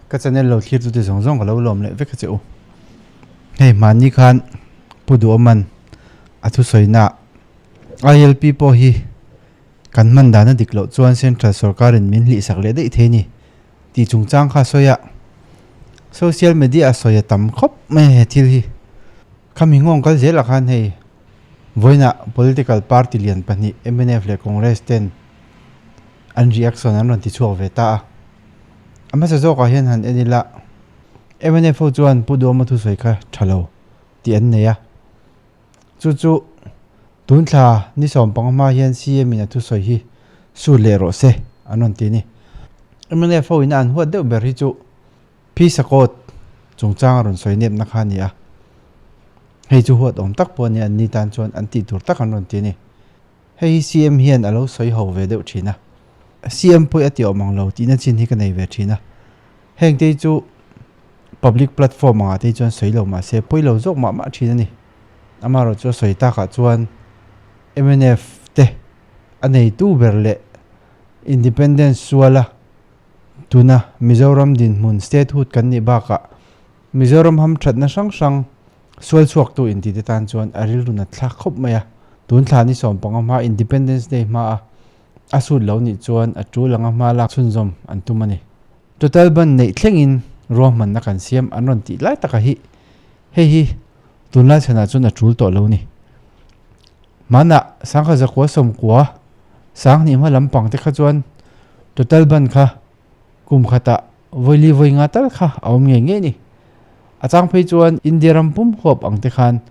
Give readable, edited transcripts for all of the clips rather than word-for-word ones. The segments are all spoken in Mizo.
Ka channel lo thlir tute zawng zawng ka lo lawm leh vek a che u. Hei hmanni khan Pu Duhawman a thusawi na ILP pawh hi kan hman dan a dik loh chuan Central sorkarin min hlihsak leh daih thei a ni tih chungchang kha a sawi a. Social media a sawi a tam khawp mai a he thil hi. Khami nghawng kal zelah khan hei vawiinah political party lian pahnih mnf leh Congress ten an reaction an rawn ti chhuak ve ta a. A hmasa zawkah hian han en ila mnf ho chuan Pu Duhawma thusawi kha tha lo tih an nei a. Chu chu tun thla ni sawmpang hma hian CM in a thusawi hi sut leh rawh se an rawn ti a ni. Mnf ho in a an huat deuh ber hi chu Phisa coat chungchang a rawn sawi nepna kha a ni a. Hei chu huat awm tak pawh a ni a, an ni tan chuan an tih tur tak an rawn ti a ni. Hei hi CM hian a lo sawi ho ve deuh thin a. CM pawh a ti awm ang lo tihna chin hi ka nei ve thin a. Heng te hi chu public platform angah te hi chuan sawi lo mah se pawi lo zawk mah mah thin a ni. Amaherawhchu chu a sawi takah chuan mnf te a neitu ber leh Independence suala tuna Mizoram dinhmun statehood kan nih bakah Mizoram hamthatna hrang hrang Sual chhuaktu intite tan chuan a rilru nat thlak khawp mai a. Tun thla ni sawmpanga hma Independence Day hma a a sut lo nih chuan a tul anga hma lak chhunzawm an tum a ni. Total ban neih thlengin ruahmanna kan siam an rawn tih lai taka hi hei hi tunlai chhanah chuan a tul tawh lo ni. Hmanah sangkhat zakua sawmkua sanghnih hma lampang te kha chuan total ban kha Kum khatah vawili vawi nga tal kha a awm ngei ngei ni. A chang phei chuan India ram pum huap ang te khan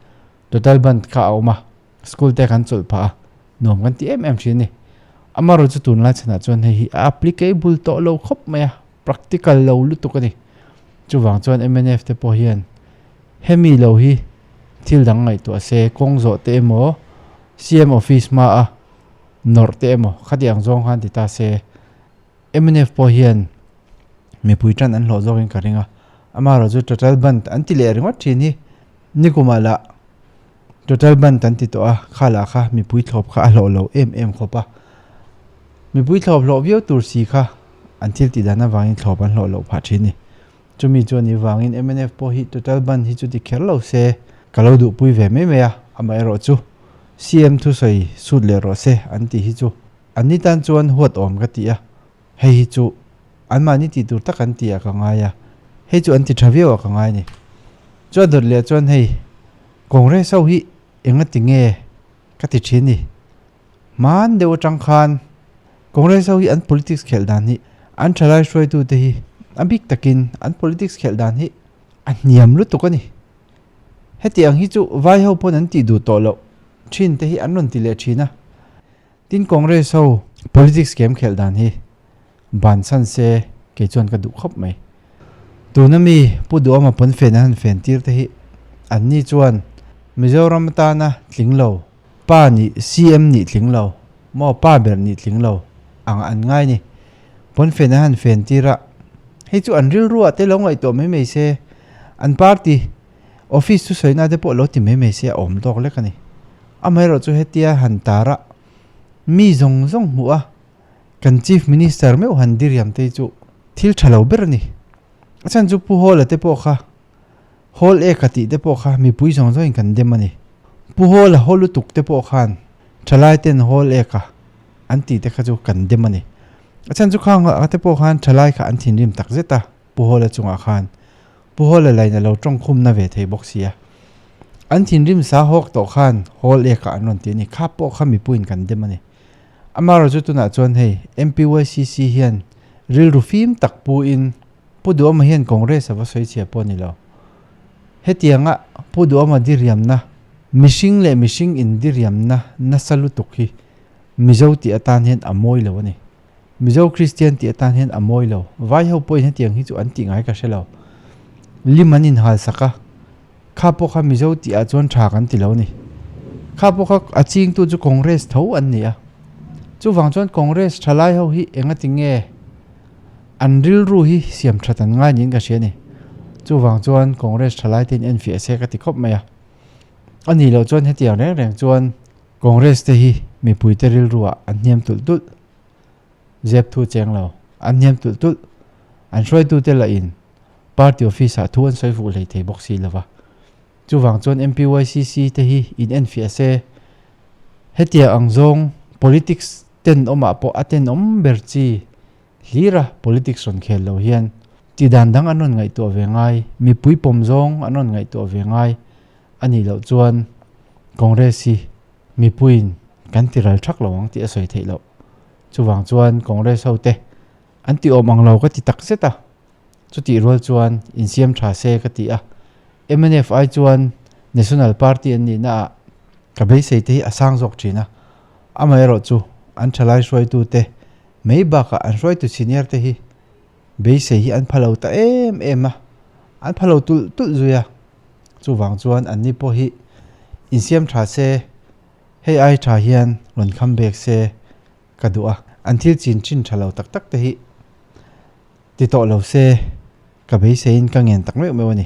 total bandh kha a awm a, school te kan chawlh phah a, nuam kan ti em em thin a ni. Amaherawhchu chu tunlai chhanah chuan hei hi a applicable tawh lo khawp mai a, practical lo lutuk a ni. Chuvang chuan mnf te pawh hian hemi lo hi thil dang ngaihtuah se, kawng zawh te emaw, CM office hma a nawrh te emaw khati ang zawng khan ti ta se. Mnf pawh hian mipui tan an hlawh zawkin ka ring a, amaherawh chu total bandh an ti leh ringawt thin hi nikumah lah total bandh an ti tawh a, kha lah kha mipui thlawp kha a hlawh lo em em khawp a, mipui thlawp hlawh viau tur si kha an thil tih dan avangin thlawp an hlawh loh phah thin a ni. Chumi chu a nih vangin mnf pawh hi total bandh hi chu ti kher lo se ka lo duhpui ve mai mai a, amaherawh chu CM thusawi sut leh rawh se an tih hi chu An ni tan chuan huat awm ka ti a, hei hi chu anmahni tih tur tak an ti ah ka ngai a, hei chu an ti tha viau ah ka ngai a ni. Chuan dawt leh chuan hei Congress ho hi enga ti nge ka ti thin ni. Hman deuh atang khan Congress ho hi an politics khelh dan hi an thalai hruaitu te hi a bik takin an politics khelh dan hi a hniam lutuk a ni. Hetiang hi chu vai ho pawn an tih duh tawh loh thin te hi an rawn ti leh thin a. Tin Congress ho politics game khelh dan hi bansan se kei chuan ka duh khawp mai. Tuna mi Pu Duhawma pawn fen an han fen tir te hi an ni chuan Mizoram atana tling lo, pa nih CM nih tling lo maw pa ber nih tling lo ang an ngai ni. Pawn fen an han fen tir a, hei chu an rilru ah te lo ngaihtuah mai mai se an party Office chu sawina te pawh lo ti mai mai se a awm tawk lek a ni. Amaherawh chu hetia han tar a, mi zawng zawng hmuh a, kan Chief Minister meuh han diriam te hi chu thil tha lo ber a ni. A chhan chu Pu Hawla te pawh kha Hall e ka tih te pawh kha mipui zawng zawngin kan dem a ni. Pu Hawla haw lutuk te pawh khan thalai ten Hall e ka an tih te kha chu kan dem a ni. A chhan chu khang te pawh khan thalai kha an thinrim tak zet a Pu Hawla chungah khan. Pu Hawla lain a lo tawngkhumna ve thei bawk si a. An thinrim sa hawk tawh khan Hall ekah an rawn ti a ni. Kha pawh kha mipuiin kan dem a ni. Amaherawhchu chu tunah chuan hei MPYCC hian rilru fim tak puin Pu Duhawma hian Congress a va sawi chhia pawh a ni lo. Hetianga Pu Duhawma diriamna, mihring leh mihring indiriamna nasa lutuk hi Mizo tih atan hian a mawi lo a ni. Mizo Kristian tih atan hian a mawi lo. Vai ho pawhin hetiang hi chu an tih ngai ka hre lo. Lim an inhal sak a, kha pawh kha Mizo tih ah chuan tha kan ti lo a ni. Kha pawh kha a chingtu chu Congress tho an ni a. Chuvang chuan Congress thalai ho hi engati nge an rilru hi siam that an ngai niin ka hria a ni. Chuvang chuan Congress thalai te in enfiah se ka ti khawp mai a. A nih loh chuan hetiang reng reng chuan Congress te hi mipuite rilru ah an hniam tulh tulh. Zep thu cheng lo. An hniam tulh tulh. An hruaitute lah in. Party office ah thu an sawi fuh hlei thei bawk si lova. Chuvang chuan MPYCC te hi in enfiah se, hetiang ang zawng politics tenawmah pawh a tenawm ber chi hlira politics rawn khel lo hian tih dan dang an rawn ngaihtuah ve ngai, mipui pawm zawng an rawn ngaihtuah ve ngai a nih loh chuan Congress hi mipuiin kan ti ral thak lo ang tih a sawi theih loh. Chuvang chuan Congress ho te an ti awm ang lo ka ti tak zet a. Chutih rual chuan insiam tha se ka ti a, mnf ai chuan National Party an nihna ah ka beisei te hi a sang zawk thin a, amaherawh chu an thalai hruaitu te mai bakah an hruaitu senior te hi beisei hi an pha lo ta em em a, an pha lo tulh tulh zui a, chuvang chuan anni pawh hi insiam tha se hei ai tha hian rawn kham bek se ka duh a, an thil chin thin tha lo tak tak te hi. Ti tawh lo se, ka beiseiin ka ngen tak meuh meuh a ni.